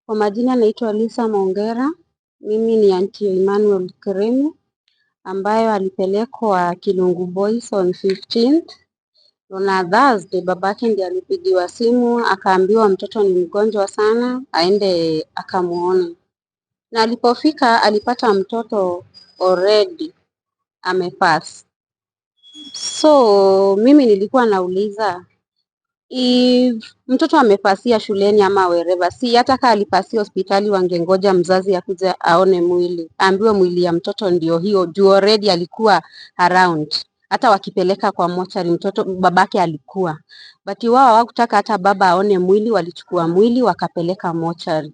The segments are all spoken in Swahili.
Kwa majina naitwa Lisa Mongera. Mimi ni auntie Emmanuel Kiremi ambayo alipelekwa Kilungu Boys on 15th. Na Thursday babake ndiye alipigiwa simu akaambiwa mtoto ni mgonjwa sana, aende akamuone. Na alipofika alipata mtoto already amepass. So mimi nilikuwa nauliza, if mtoto amepassia shuleni ama wherever, si hata kaa alipassia hospitali wangengoja mzazi akuja aone mwili, aambiwe mwili ya mtoto ndio hiyo, juu already alikuwa around. Hata wakipeleka kwa mochari mtoto babake alikuwa, but wao hawakutaka hata baba aone mwili, walichukua mwili wakapeleka mochari.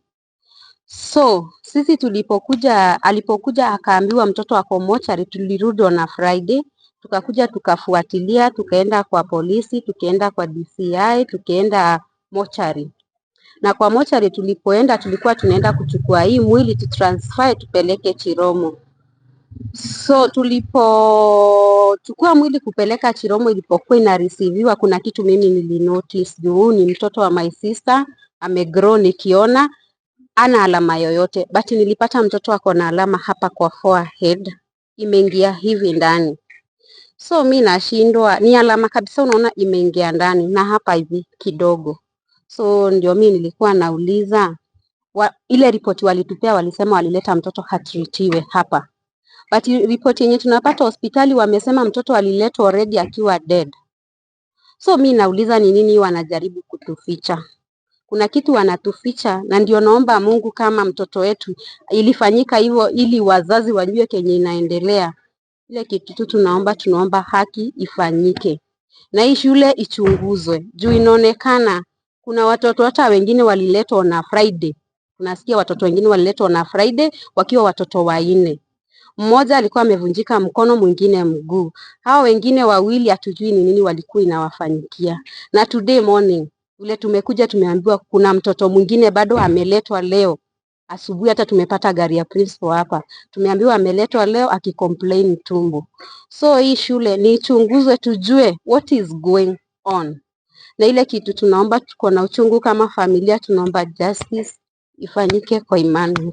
So sisi tulipokuja, alipokuja akaambiwa mtoto ako mochari, tulirudi on a Friday, tukakuja tukafuatilia, tukaenda kwa polisi, tukaenda kwa DCI, tukaenda mochari. Na kwa mochari tulipoenda, tulikuwa tunaenda kuchukua hii mwili tu transfer tupeleke Chiromo. So tulipochukua mwili kupeleka Chiromo, ilipokuwa inareceiviwa, kuna kitu mimi nilinotice juu huyu ni mtoto wa my sister, amegrow nikiona ana alama yoyote, but nilipata mtoto ako na alama hapa kwa forehead imeingia hivi ndani. So mi nashindwa, ni alama kabisa, unaona imeingia ndani na hapa hivi kidogo. So ndio mi nilikuwa nauliza ile ripoti walitupea, walisema walileta mtoto atreatiwe hapa, but ripoti yenye tunapata hospitali wamesema mtoto aliletwa already akiwa dead. So mi nauliza ni nini wanajaribu kutuficha? Kuna kitu wanatuficha, na ndio naomba Mungu kama mtoto wetu ilifanyika hivyo, ili wazazi wajue kenye inaendelea. Ile kitu tu tunaomba, tunaomba haki ifanyike na hii shule ichunguzwe, juu inaonekana kuna watoto hata wengine waliletwa na Friday. Tunasikia watoto wengine waliletwa na Friday wakiwa watoto wanne. Mmoja alikuwa amevunjika mkono, mwingine mguu. Hao wengine wawili hatujui ni nini walikuwa inawafanyikia. Na today morning vile tumekuja tumeambiwa kuna mtoto mwingine bado ameletwa leo asubuhi, hata tumepata gari ya principal hapa, tumeambiwa ameletwa leo akicomplain tumbo. So hii shule ni ichunguzwe, tujue what is going on. Na ile kitu tunaomba, tuko na uchungu kama familia, tunaomba justice ifanyike kwa Emmanuel.